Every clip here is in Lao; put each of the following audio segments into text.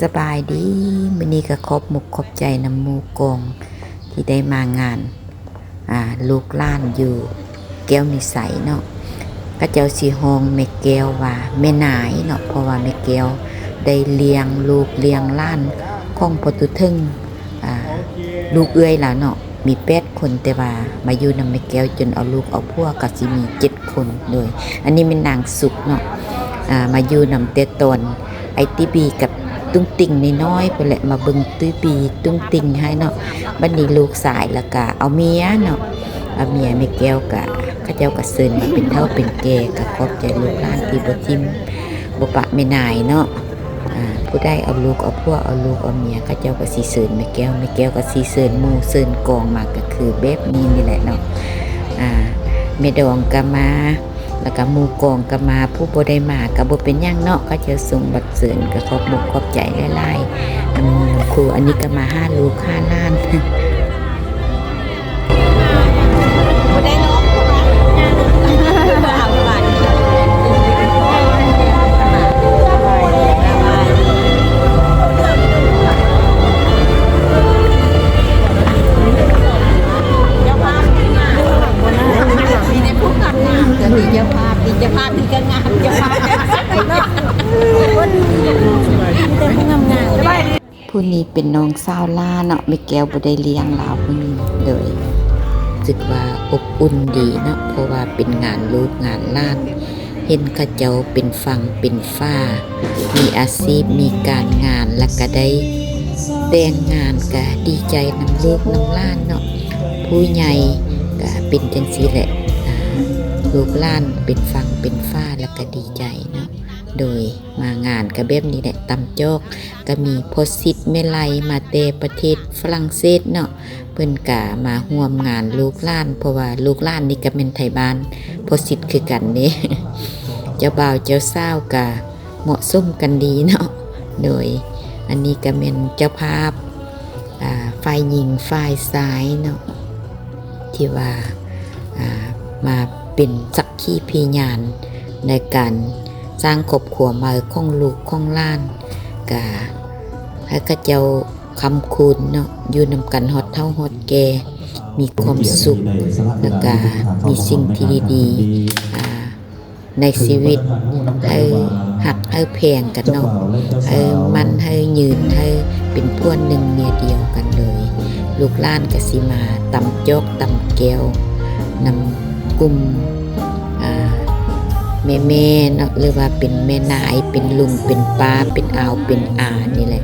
ສະບາຍດີ ມື້ນີ້ກໍຂອບມຸກຂອບໃຈນຳໝູ່ກອງທີ່ໄດ້ມາງານ ອ່າ ລູກຫຼານຢູ່ແກ້ວນິໄຊເນາະ. ເຂົາເຈົ້າຊິຮ້ອງແມ່ແກ້ວວ່າແມ່ນາຍເນາະ ເພາະວ່າແມ່ແກ້ວໄດ້ລ້ຽງລູກລ້ຽງຫຼານຂອງພໍ່ຕູ້ເຖິງ ອ່າ ລູກເອື້ອຍລາວເນາະ ມີແປດຄົນ ແຕ່ວ່າມາຢູ່ນຳແມ່ແກ້ວຈົນເອົາລູກເອົາຜົວກໍຊິມີເຈັດຄົນ. ໂດຍ ອັນນີ້ແມ່ນນາງສຸກເນາະ ອ່າ ມາຢູ່ນຳແຕ່ຕອນອ້າຍຕີບີກັບຕຸ້ງຕິ່ງນ້ອຍໆ ພຸ້ນແຫຼະ ມາເບິ່ງຕຸ້ຍບີຕຸ້ງຕິ່ງໃຫ້ເນາະ. ບັດນີ້ລູກຊາຍແລ້ວກະເອົາເມຍເນາະ ເອົາເມຍແມ່ແກ້ວກະ ເຂົາເຈົ້າກະເຊີນມາເປັນເຖົ້າເປັນແກ່ ກະຂອບໃຈລູກຫຼານທີ່ບໍ່ຖິ້ມບໍ່ປະແມ່ນາຍເນາະ. ອ່າ ຜູ້ໃດເອົາລູກເອົາຜົວ ເອົາລູກເອົາເມຍ ເຂົາເຈົ້າກໍຊິເຊີນແມ່ແກ້ວ ແມ່ແກ້ວກໍຊິເຊີນໝູ່ເຊີນກອງມາ ກໍຄືແບບນີ້ນີ້ແຫຼະເນາະ. ອ່າ ແມ່ດອງກໍມາ ແລ້ວກໍໝູ່ກອງກໍມາ ຜູ້ບໍ່ໄດ້ມາກໍບໍ່ເປັນຫຍັງເນາະ ເຂົາເຈົ້າສົ່ງບັດເຊີນ ກໍຂອບມຸກຂອບໃຈຫຼາຍໆ ນຳໝູ່ນຳຄູ່. ອັນນີ້ກໍມາຫາລູກຫາຫຼານ. ຜູ້ນີ້ເປັນນ້ອງສາວຫຼ້າເນາະ ແມ່ແກ້ວບໍ່ໄດ້ລ້ຽງລາວຜູ້ນີ້. ໂດຍ ຮູ້ສຶກວ່າອົບອຸ່ນດີເນາະ ເພາະວ່າເປັນງານລູກງານຫຼານ ເຫັນເຂົາເຈົ້າເປັນຝັ່ງເປັນຝາ ມີອາຊີບ ມີການງານ ແລ້ວກະໄດ້ແຕ່ງງານ ກະດີໃຈນຳລູກນຳຫຼານເນາະ. ຜູ້ໃຫຍ່ກະເປັນຈັ່ງຊີ້ແຫຼະ ອ່າ ລູກຫຼານເປັນຝັ່ງເປັນຝາ ແລ້ວກະດີໃຈເນາະ. ໂດຍ ມາງານກະແບບນີ້ແຫຼະ ຕຳຈອກ ກະມີພໍ່ສິດແມ່ໄລມາແຕ່ປະເທດຝຣັ່ງເສດເນາະ ເພິ່ນກະມາຮ່ວມງານລູກຫຼານ ເພາະວ່າລູກຫຼານນີ້ກະແມ່ນໄທບ້ານພໍ່ສິດຄືກັນເດ້ ເຈົ້າບ່າວເຈົ້າສາວກະເໝາະສົມກັນດີເນາະ. ໂດຍ ອັນນີ້ກະແມ່ນເຈົ້າພາບ ອ່າ ຝ່າຍຍິງຝ່າຍຊາຍເນາະ ທີ່ວ່າ ອ່າ ມາເປັນສັກຂີພະຍານໃນການສ້າງຄອບຄົວໃໝ່ຂອງລູກຂອງຫຼານ ກະໃຫ້ເຂົາເຈົ້າຄ້ຳຄູນເນາະ ຢູ່ນຳກັນຮອດເຖົ້າຮອດແກ່ ມີຄວາມສຸກ ແລ້ວກະມີສິ່ງທີ່ດີໆ ອ່າ ໃນຊີວິດ ໃຫ້ຮັກໃຫ້ແພງກັນເນາະ ໃຫ້ໝັ້ນໃຫ້ຍືນ ໃຫ້ເປັນຜົວໜຶ່ງເມຍດຽວກັນເລີຍ. ລູກຫຼານກະຊິມາຕຳຈອກຕຳແກ້ວນຳກຸ່ມ ອ່າ ແມ່ໆເນາະ ຫຼືວ່າເປັນແມ່ນາຍ ເປັນລຸງເປັນປ້າ ເປັນອາວເປັນອານີ້ແຫຼະ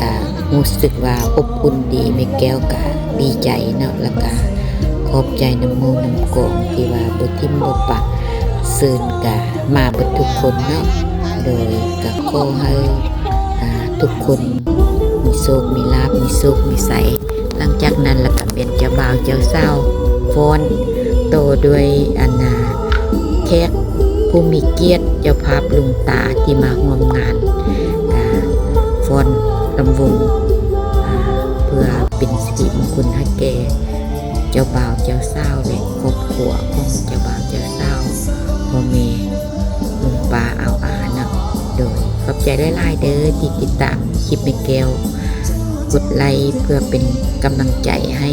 ກະຮູ້ສຶກວ່າອົບອຸ່ນດີ ແມ່ແກ້ວກະດີໃຈເນາະ ແລ້ວກະຂອບໃຈນຳໝູ່ນຳກອງທີ່ວ່າບໍ່ຖິ້ມບໍ່ປະ ເຊີນກະມາເບິດທຸກຄົນເນາະ. ໂດຍກະຂໍໃຫ້ ອ່າ ທຸກຄົນມີໂຊກມີລາບ ມີສຸກມີໄຊ. ຫຼັງຈາກນັ້ນລະກະແມ່ນເຈົ້າບ່າວເຈົ້າສາວຟ້ອນ ຕໍ່ດ້ວຍອັນນາ ແຂກຜູ້ມີກຽດ ເຈົ້າພາບລຸງຕາທີ່ມາຮ່ວມງານ ກະຟ້ອນລຳວົງ ອ່າ ເພື່ອເປັນສິລິມຸງຄຸນໃຫ້ແກ່ເຈົ້າບ່າວເຈົ້າສາວ ແລະ ຄອບຄົວຂອງເຈົ້າບ່າວເຈົ້າສາວ ພໍ່ແມ່ ລຸງປ້າອາວອາເນາະ. ໂດຍ ຂອບໃຈຫຼາຍໆເດີທີ່ຕິດຕາມຄລິບແມ່ແກ້ວ ກົດໄລເພື່ອເປັນກຳລັງໃຈໃຫ້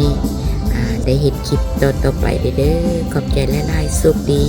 ອ່າ ໄດ້ເຮັດຄລິບຕໍ່ໆໄປເດີ. ຂອບໃຈຫຼາຍໆ ໂຊກດີ.